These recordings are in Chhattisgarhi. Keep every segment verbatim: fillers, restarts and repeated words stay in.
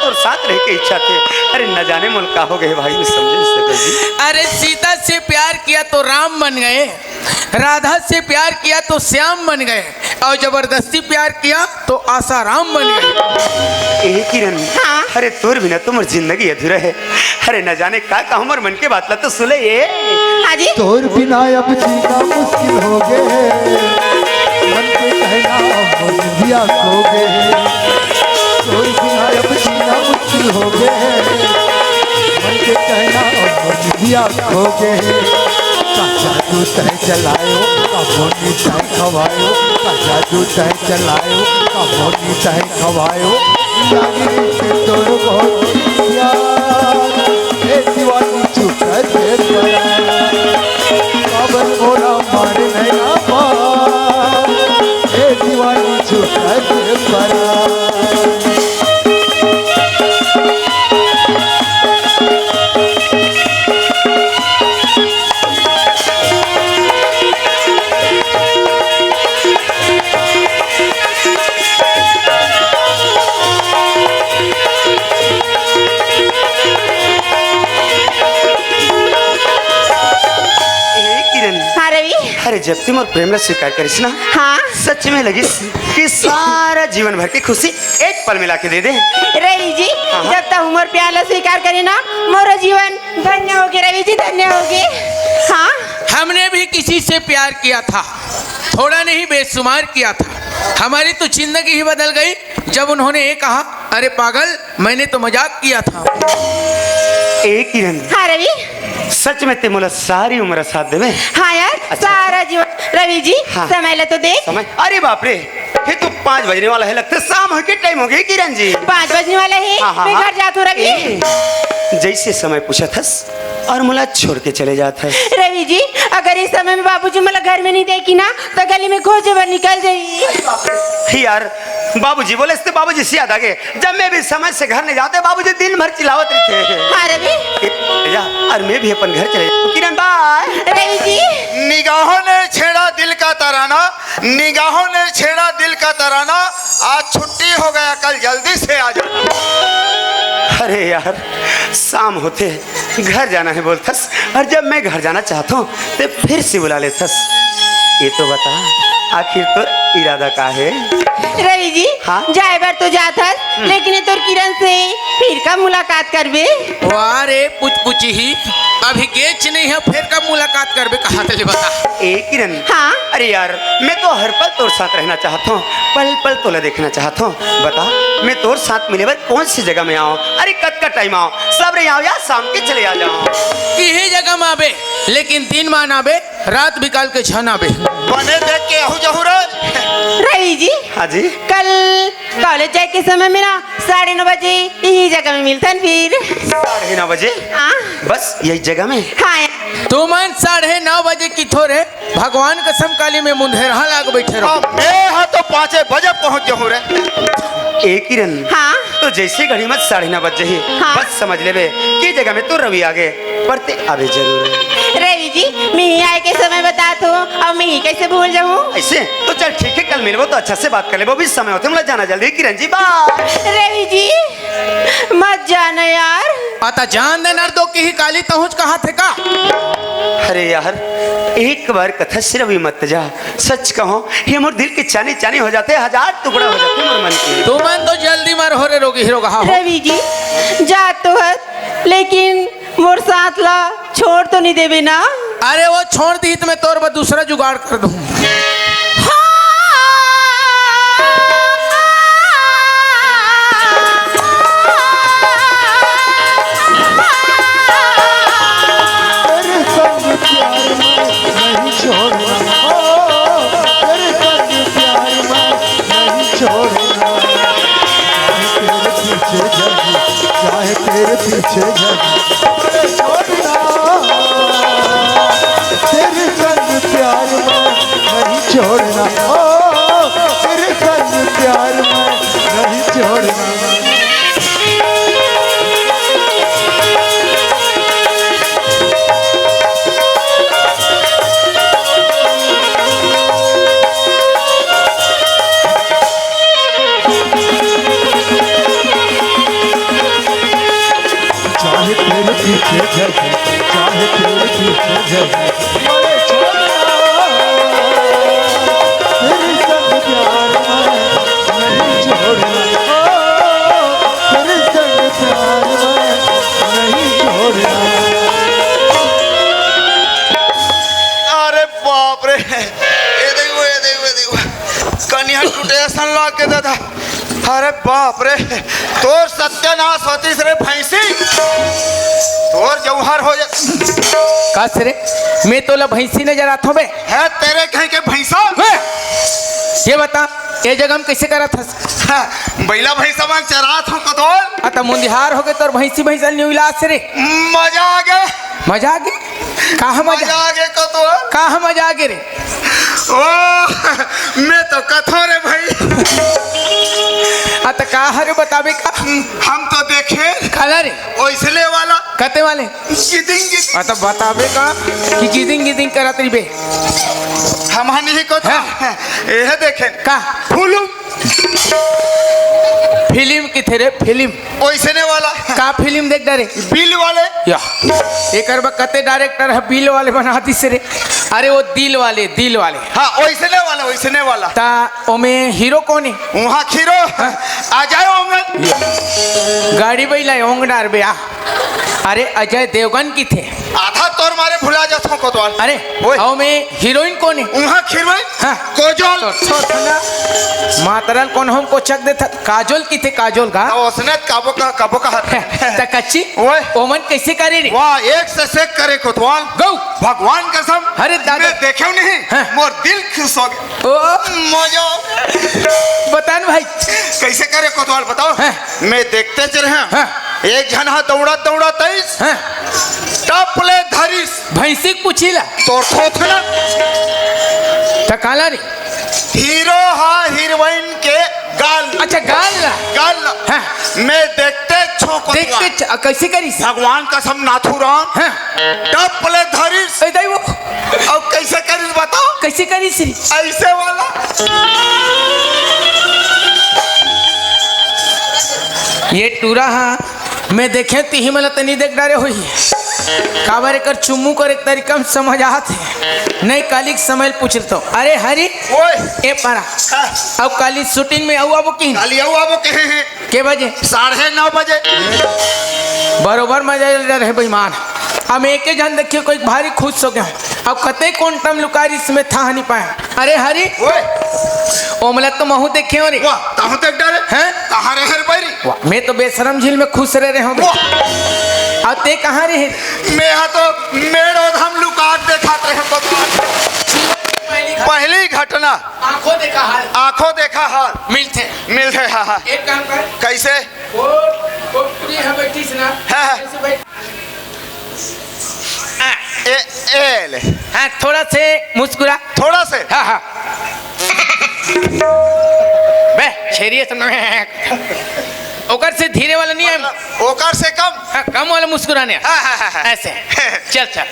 तोर साथ रहे के इच्छा थे। अरे न जाने मोला का हो गए भाई, मैं समझ नहीं सकत जी। अरे सीता से प्यार किया तो राम बन गए, राधा से प्यार किया तो श्याम बन गए, और जबरदस्ती प्यार किया तो आसाराम बन गए। ए किरण, हाँ। अरे तोर बिना तो मोर जिंदगी अधूरा है। अरे न जाने का का हमर मन के बात ला तो सुले ये। हाँ जी। तोर बिना अब जीना मुश्किल हो गए, मन के कहना अब मोर जिया खो गए। तोर बिना अब जीना मुश्किल हो गए, मन के कहना अब मोर जिया खो गए। का जादू तय चलायो, का मोनी तय खवायो, का जादू तय चलायो, का मोनी तय खवायो। लागी से तोर बहुत यार, ए दीवानी चुप कर दे परा। बाबर मोरा मार नैना पार, ए दीवानी चुप कर दे परा। ए किरण, हाँ रवि। अरे जब तू मोर प्रेम ला स्वीकार करिस ना, हाँ। सच में लगिस कि सारा जीवन भर की खुशी एक पल में लाके दे दे। रवि जी, हाँ, हाँ। जब तक मोर प्यार ला स्वीकार करे ना, मोर जीवन धन्य होगे रवि जी, धन्य होगे। हाँ। हमने भी किसी से प्यार किया था, थोड़ा नहीं बेशुमार किया था। हमारी तो जिंदगी ही बदल गई जब उन्होंने ये कहा, "अरे पागल, मैंने तो मजाक किया था।" ए किरण, हाँ रवि। सच में ते मोला सारी उम्र साथ देवे। हाँ यार, अच्छा, सारा जीवन। रवि जी, हाँ। समय ला तो देख। समय? अरे बाप रे, ये तो पाँच बजने वाला है, लगता है शाम हो के टाइम हो गई किरण जी। पाँच बजने वाला है, हाँ, हाँ, मैं हाँ। घर जात हूँ रवि। ए, जैसे समय पूछा थस और मोला छोड़ के चले जात हस। रवि जी, अगर इस समय में बाबूजी मोला घर में नहीं देखी ना, तो गली में खोजे बर निकल जाई। यार, बाबूजी बोले, इससे बाबूजी से याद आ गए, जब मैं भी समय से घर नहीं जाते, बाबूजी दिन भर चिल्लावत रहिथे। हाँ रवि। ए, जा, और मैं भी अपन घर चले जाऊँ। किरण, बाय। रवि जी। निगाहों ने छेड़ा दिल का तराना, निगाहों ने छेड़ा दिल का तराना, आज छुट्टी हो गया, कल जल्दी से आ जाना। अरे यार, शाम होते घर जाना है बोलथस, और जब मैं घर जाना चाहता हूँ, ते फिर से बुला लेथस। ये तो बता, आखिर तोर इरादा का है? रवि जी, हाँ? जाए बर तो जाथस, हम्म। लेकिन ये तोर किरण से फिर कब मुलाकात करबे? वाह रे पुचपुची ही, अभी गेच नहीं है, फिर कब मुलाकात करबे, कहा तले बता। ए किरण, हाँ? अरे यार, मैं तो हर पल तोर साथ रहना चाहता हूँ, पल पल तोला देखना चाहता हूँ। बता, मैं तोर साथ मिले बर कौन सी जगह में आऊँ? अरे कतका टाइम आऊँ? सबेरे आऊँ या शाम के चले आ जाऊँ? इही जगह में आबे, लेकिन दिन मान आबे, रात बिकाल के झन आबे। बने देख के आहू जहू रे। रवि जी। हाँ जी। कल कॉलेज जाए के समय में ना साढ़े नौ बजे यही जगह में मिलथन फिर। साढ़े नौ बजे? हाँ। बस यही जगह में? हाँ। तुमन साढ़े नौ बजे किथो रे, भगवान कसम काली में मुंधेरहा लाग बैठे रहो। अब मैं हा तो पाँचे बजे पहुँच जाऊँ रे। ए किरण, हाँ? तो जैसे घड़ी में साढ़े नौ बज जाही, हाँ? बस समझ लेबे कि जगह में तो रवि आगे, पर ते आबे जरूर। रवि जी, मैं ही आए के समय बतात हूँ, अब मैं ही कैसे भूल जाऊँ? ऐसे? तो चल ठीक है, कल मिलबो तो अच्छा से बात कर लेबो, अभी समय होते, मुझे जाना जल्दी, किरण जी, बाय। रवि जी, मत जाना यार। पता जान दे नर दो की ही काली तहुँच कहा थे का? अरे यार, एक बार कथा से रवि मत जा, सच कहो, ये मोर दिल के चानी चानी हो जाते, हजार टुकड़ा हो जाते मोर मन के। तुमन तो जल्दी मर हो रे रोगी ही रोगहा हो। रवि जी, जा तो हस, लेकिन मोर साथ ला छोड़ तो नहीं देबे ना? अरे वो छोड़ दी तो मैं तोर बर दूसरा जुगाड़ कर दूँ। तेरे संग प्यार में नहीं छोड़ना, ओ, तेरे संग प्यार में नहीं छोड़ना। तेरे पीछे जाऊं, चाहे तेरे पीछे जाऊं, तेरे छोड़ना, तेरे संग प्यार में नहीं छोड़ना, ओ, तेरे संग प्यार में नहीं छोड़ना। पीछे जय, चाहे तेरे पीछे जय। अरे छोड़ना, तेरे संग प्यार मैं नहीं छोड़ना। ओ, तेरे संग प्यार मैं नहीं छोड़ना। अरे बाप रे, ये देखो, ये देखो, ये देखो, कनिहा टूटे असन लाग के दादा। अरे बाप रे, तोर सत्यानाश होतिस रे भैंसी। तोर जौहर हो जा। कस रे, मैं तोला भैंसी नजर आथों बे? है तेरे कहीं के भैंसा। बे, ये बता, ये जगह में कैसे करत हस? हाँ, बैला भैंसा मन चरात हों कोतवाल। आ त मुंदिहार होगे तोर भैंसी भैंसा निउलास रे। मजा आ गया। मजा आ गया? कहाँ मजा? मजा आ गया कोतवाल। कहाँ मजा आ गया रे? ओ, मैं तो कथों रे भाई। आ त का हरे बताबे का? हम तो देखे। काला रे? ओइसने वाला। कते वाले? गिदिंग गिदिंग। आ त बताबे का कि गिदिंग गिदिंग करत रहिबे? हम नहीं को तो। हाँ। ये देखे। का? फुलुम। फिल्म किथे रे? फिल्म। ओइसने वाला। का फिल्म देख डारे? बिल वाले। या। एकर बा कते डायरेक्टर ह बिल वाले बना दिस रे। अरे वो दिल वाले, दिल वाले। हाँ, ओइसने वाला, ओइसने वाला। ता ओमे हीरो कोन हे? उहाँ खीरो। हाँ। अजय ओंगन। गाड़ी बैला ओंग डारबे आ। अरे अजय देवगन किथे? आधा तोर मारे भुला जाथों कोतवाल। अरे, ओए। अउ में हीरोइन कोन हे? उहाँ हीरोइन? हाँ। काजोल। तो, तो, तो ना। मातरन कोन हम कोचक देथस? काजोल किथे काजोल का? तो उसने कबो का, कबो का हाथ। त कच्ची? ओए। ओमन कैसे करे रे? वाह, एक से सेक करे कोतवाल। गौ। भगवान कसम। अरे दादा। मैं देखे नहीं। हाँ। मोर दिल खुश हो गया। ओ। मजा। बता न भाई। कैसे करे कोतवाल बताओ? हाँ। मैं देखते चले हैं। हाँ। एक झन हा दौड़ा दौड़ा तइस। हाँ। टप ले धरिस। भैंसी के पूछी ला। तोर थोथना। त काला रे? हीरो हा हीरोइन के गाल। अच्छा, गाल ला। गाल ला। हाँ। मैं देखते छो कोतवाल। देखते छ-, कैसे करिस? भगवान कसम नाथुराम। हाँ। टप ले धरिस। ए दाई वो। अब कैसे करिस बताओ? कैसे करिस रे? ऐसे वाला। ये टूरा हा, मैं देखे तिही मला तनी देख डारे होही। काबर एकर चुम्मू कर एक तरीका में समझ आत हे। नहीं काली के समय पूछ लेतो। अरे हरी, ओए। ए पारा। हाँ। अब काली शूटिंग में आऊ आबो की? काली आऊ आबो कहे हैं। के बजे? साढ़े नौ बजे। बरोबर मजा ले रहे बेईमान। हम एके झन देखियो कोई भारी खुश हो गया। अब कते कोन टम लुकारी इसमें था नहीं पाया। अरे हरी। ओए। ओमला तो महू देखे हो रे। वाह, तहु देख डारे। हैं? कहाँ रहे रे बैरी? वाह, मैं तो बेशरम झील में खुश रह रहे हूँ बे। वाह। अब ते कहाँ रहे? मैं हा तो मेड़ो धाम लुकार देखा रहे तो। पहली घटना। आंखों देखा हाल। आंखों देखा हाल। मिलते। मिलते, हाँ, हाँ। एक काम कर। कैसे? वो, वो पूरी यहाँ बैठी से ना। हाँ, हाँ। ऐसे बैठ। ए, ए ले। हाँ, थोड़ा से मुस्कुरा। थोड़ा से? हाँ, हाँ। बे, छेरिए सब ना। ओकर से धीरे वाला नहीं है। मतलब, ओकर से कम? हाँ, कम वाला मुस्कुराने। हाँ, हाँ, हाँ, हाँ। ऐसे। चल, चल।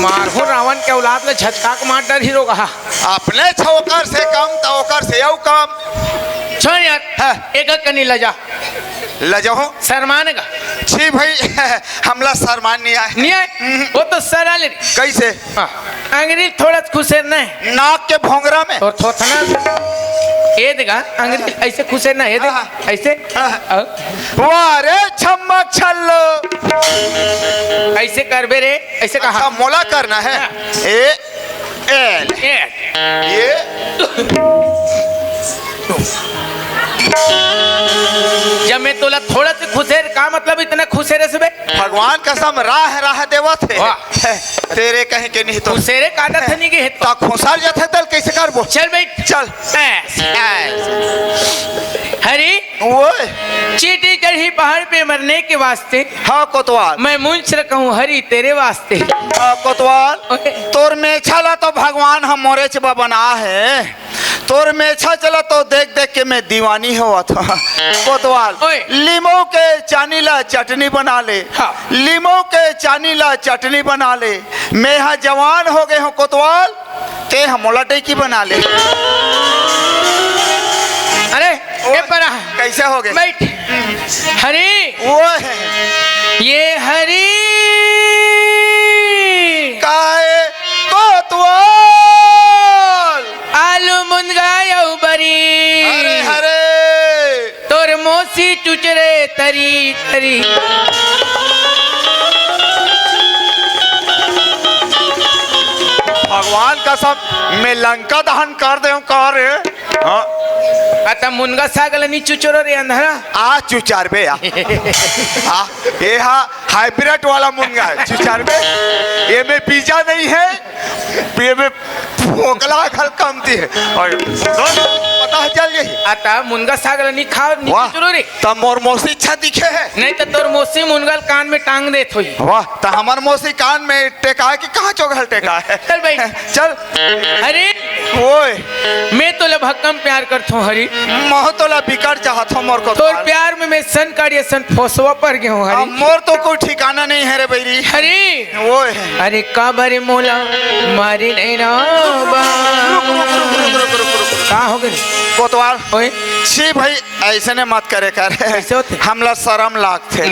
मारहूं रावण के औलाद ले झटका के मार डारही रोगहा। अपने छोकर से कम त ओकर से अउ कम। छोड़ यार। हाँ। एक कनी लजा। लजहूं? शर्मान का। छी भाई, हमला शर्मान नहीं आए। नहीं आए? हम्म। वो तो सरा ले। कैसे? हाँ। अंगरी थोड़ा खुसेर नहीं। नाक के भोंगरा में। और थोथना। ये देखा, अंगरी ऐसे खुसेर ना, ये देख, हाँ, हाँ। ऐसे। हाँ, हाँ। और? वाह रे छम्मक छल्लो। ऐसे करबे रे, ऐसे कहा। अच्छा, मोला करना है। हाँ। ए, ए, ए। ये। जब मैं तोला थोड़ा से खुसेर, का मतलब इतना खुसेर है सुबह? भगवान कसम, राह, राह देवत हे। वाह। तेरे कहीं के नहीं तो। खुसेरे काटत हे नहीं के हे तो। ता खुसर जाथे तल कैसे करबो? चल बैठ। चल। ऐस। ऐस। हरी। ओए। चींटी चढ़ी पहाड़ पे मरने के वास्ते। हाँ कोतवाल। मैं मुंश रखा हूँ हरी तेरे वास्ते। हाँ कोतवाल। ओए। तोर मेछा ला तो भगवान हम मोरे चबा बना है। तोर मेछा चला तो देख देख के मैं दीवानी होवत हंव। कोतवाल, ओए। लीमो के चानी ला चटनी बना ले। हाँ। लीमो के चानी ला चटनी बना ले। मैं हा जवान हो गए हंव कोतवाल, ते हा मोला डैकी बना ले। अरे, ए परा। कैसे हो गए? बैठ। हरी। वो है। ये हरी। काय कोतवाल। आलू मुनगा अउ बरी। हरे हरे। तोर मोसी चुचरे तरी तरी। भगवान कसम, मैं लंका दहन कर दे हूँ का रे? हाँ। अता मुनगा साग ल नी चुचरो रे अंधरा। आ चुचारबे या। हाँ, ये हा हाइब्रिड वाला मुनगा है, चुचारबे। ये में बीजा नहीं है, ये में फोकला घल कमती है। और सुन, पता है चल यही। अता मुनगा साग ल नी खाओ, नी वाह, चुचरो रे। त मोर मौसी अच्छा दिखे है। नहीं त तोर मौसी मुनगा ल कान में टांग देत होही। वाह, त हमर मौसी कान में टेका है कि कहाँ चोघल टेका है? चल भाई। चल। अरे, ओए। मैं तोला भक्कम प्यार करथों हरी। महूँ तोला बिकट चाहत हूँ मोर को तोर प्यार। प्यार में मैं सन काढ़ी सन फोसवा पर गए हूँ हरी। अब मोर तो कोई ठिकाना नहीं है रे बैरी। हरी। ओए। अरे काबर मोला मारे नैना बा। रुक, रुक, रुक, रुक, रुक, रुक, रुक। का हो गए? कोतवाल। ओए। छी भाई, ऐसे ने मत करे कर। कैसे होते? हमला शरम लागथे।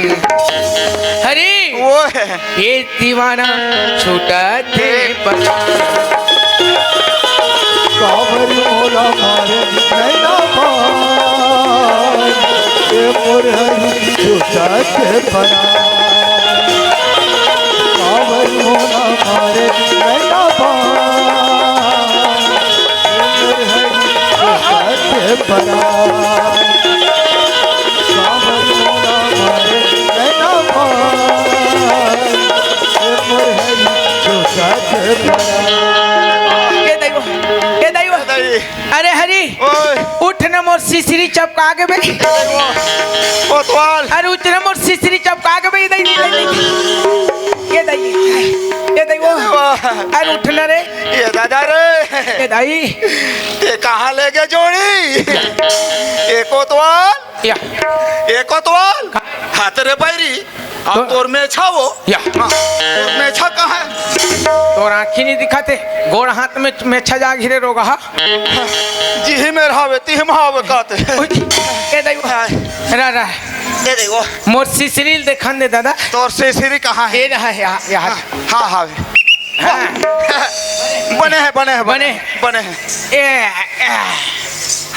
हरी। वो है। ये दीवाना छूटा दे बता। काबर मोला मारे नैना पान, ए मोर हरी छूटा दे बता। काबर मोला मारे नैना पान, ए मोर हरी छूटा दे बता। काबर मोला मारे नैना पान, ए मोर हरी छूटा दे बता। ए दाई वो, ए दाई वो। दाई। अरे हरी, ओए। उठ न मोर सिसरी चपका के बे। कोतवाल। अरे उठ न मोर सिसरी चपका के बे, ये दाई, ये दाई। ये दाई, ये दाई वो। वाह। अरे उठ न रे। ये दादा रे। ये दाई। ये कहाँ ले गए जोड़ी? ये कोतवाल। या। ये कोतवाल। हाथ रे बैरी। अब तो तोर मेछा वो। या। हाँ, तोर मेछा कहाँ है? तोर आँखी नहीं दिखाते, गोड़ हाथ में मेछा जा घिरे रोगहा। जिही मेर हावे, तिही में हावे कहते। उठ, ए दाई वो। हाँ। रा, रा। ए दाई वो। मोर सिसरी ल देखन दे दादा। तोर सिसरी कहाँ है? ए रहा है, यहाँ, यहाँ। हाँ, हाँ, हावे। हाँ। बने है, बने है, बने। बने है। ए, ए।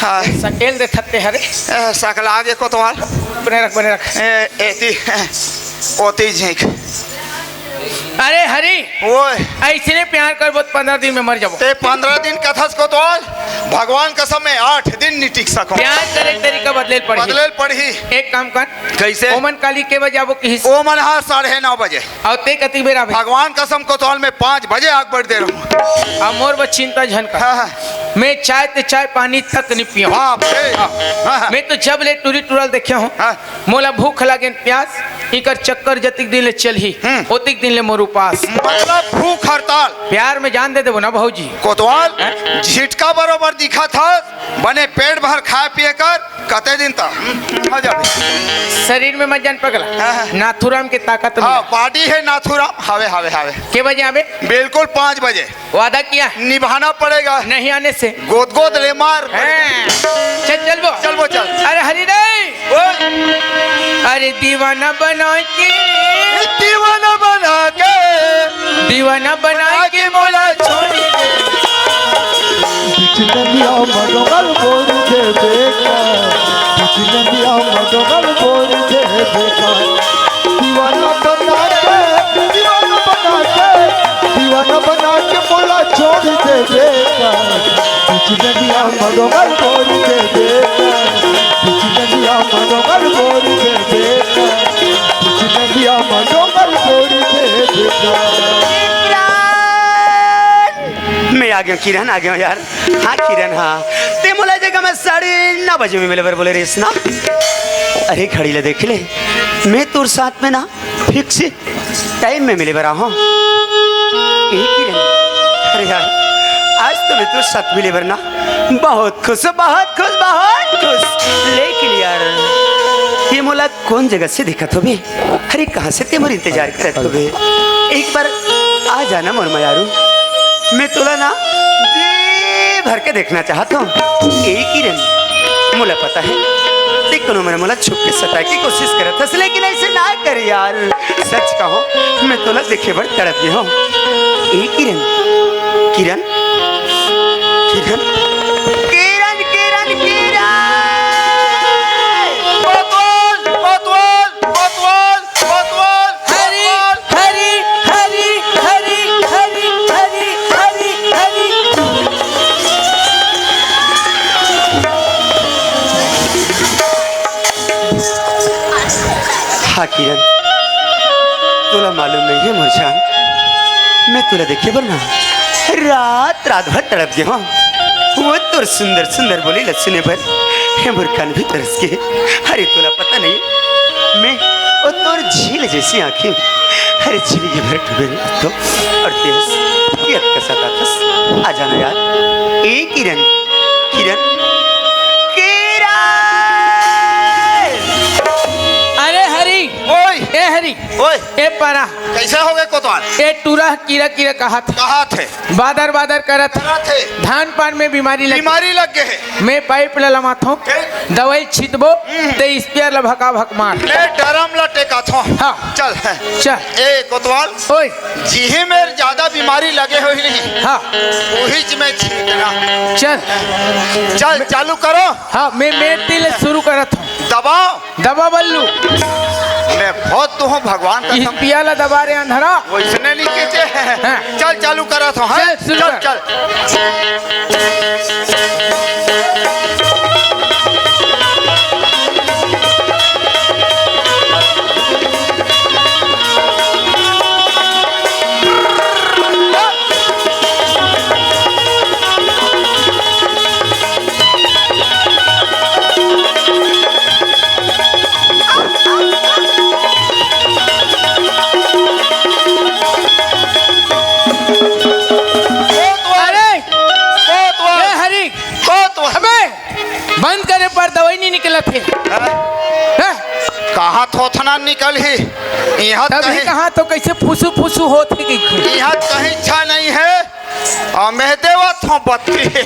हाँ। सकेल दे थत्ते हरे। ए, सकला आगे कोतवाल। बने रख, बने रख। ए, एती, ओती झींक। अरे हरी, ओए। ऐसने प्यार करबो त पंद्रह दिन में मर जाबो। ते पंद्रह दिन कथस कोतवाल, भगवान कसम मैं आठ दिन नी टिक सकूं। प्यार करे के तरीका बदले ल पड़ही। बदले ल पड़ही। एक काम कर। कैसे? ओमन काली के बजे आबो किहिस? ओमन हा साढ़े नौ बजे। अउ ते कतिक बेरा आबे? भगवान कसम कोतवाल मैं पाँच बजे आग बढ़ दे रहूं। अब मोर बर चिंता झन कर। हाँ, हाँ। मैं चाय ते चाय पानी तक नी पियो। बाप रे। हाँ। हाँ, हाँ। मैं तो जब ले टूरी टूरा ल देखे हूँ। हाँ। मोला भूख लागे न प्यास, इकर चक्कर जतिक दिन ले चलही, हम्म। ओतिक दिन ले मोर उपास। मतलब भूख हड़ताल। प्यार में जान दे देबो ना भौजी। कोतवाल, हैं? झिटका बरोबर दिखत हस, बने पेट भर खाए पिए कर, कते दिन तक हो जाबे। शरीर में मत जान पगला। हाँ, हाँ। नाथुराम के ताकत में। हाँ, बॉडी है नाथुराम। हावे, हावे, हावे। के बजे आबे? बिल्कुल पाँच बजे। वादा किया? निभाना पड़ेगा। नहीं आने से। गोद गोद ले मार। हैं। चल, चल वो। चल वो, चल। अरे हरी रे। बोल। अरे दीवाना बना के। दीवाना बना के। दीवाना बना के मोला छोड़ दे। बिच नदिया म डोंगल बोर दे बेटा। बिच नदिया म डोंगल बोर दे बेटा। दीवाना बना के, दीवाना बना के, दीवाना बना के मोला छोड़ दे बेटा। बिच नदिया म डोंगल बोर दे बेटा। बिच नदिया म डोंगल बोर दे बेटा। बिच नदिया म डोंगल बोर दे बेटा। मैं आ गया किरण, आ गया यार। हाँ किरण, हाँ। ते मोला जगह में साढ़े नौ बजे में मिले बर बोले रहिस ना। अरे घड़ी ले देख ले, मैं तोर साथ में ना फिक्स टाइम में मिले बर आहूं। ए किरण, अरे यार, आज तो मैं तोर साथ मिले बर ना बहुत खुश हूँ, बहुत खुश, बहुत खुश। लेकिन यार, ये मोला कौन जगह से दिखत होबे? अरे कहाँ से ते मोर इंतजार करत होबे? एक बार आ जाना मोर मयारू, मैं तोला ना जी भर के देखना चाहत हूँ। ए किरण, मोला पता है ते कोनो मन मोला छुप के सताए के कोशिश करत हस, लेकिन ऐसे ना कर यार। सच कहो, मैं तोला देखे बर तड़प गे हूँ। ए किरण, किरण, किरण, किरण, किरण, किरण। कोतवाल, कोतवाल, कोतवाल, कोतवाल, हरी, कोतवाल। हरी, हरी, हरी। हाँ किरण, तोला मालूम नहीं है मोर जान, मैं तोला देखे बर ना रात रात भर तड़प गे हूँ। वो तोर सुंदर सुंदर बोली ल सुने बर हे मोर कान भी तरस गे। अरे तोला पता नहीं, मैं वो तोर झील जैसी आँखें, अरे झील के भर डूबे तो और तेज ये कसा ताकस आ जाना यार। ए किरण, किरण, किरण। अरे हरी, ओए, ए हरी, ओए, ए परा, कैसे हो गए कोतवाल? ए टूरा कीरा कीरा कहाथे। कहाथे। बादर बादर करत। करत हे। धान पान में बीमारी लग। बीमारी लग गए हे। मैं पाइप ला लमाथों। के? दवाई छिटबो, हम्म। ते स्पेयर ला भका भक मार। मैं डरम ला टेकाथों। हाँ। चल, हैं। चल। ए कोतवाल। ओए। जिही मेर ज्यादा बीमारी लगे होही नहीं। हाँ। उहीच में छींटना। चल। चल, चालू करो। हाँ, मैं मेर ती ले शुरू करत हूँ। दबाओ। दबा बल्लू। मैं बहुत तो हूँ भगवान का इस सम- पियाला दबा रे अंधरा। वैसने नहीं कहते हैं। हाँ। चल, चालू करा तो, हाँ? चल, शुरू चल, कर। चल। अरे! कोतवाल। ए हरी! कोतवाल। अबे! बंद करे पर दवाई नहीं निकलत हे। हाँ? हैं? कहाँ थोथना निकल ही? यहाँ तब ही कहीं, कहाँ तो कैसे फुसू फुसू होत ही कहीं। यहाँ कहीं छा नहीं है। आ, मैं देवत हूँ बत्ती।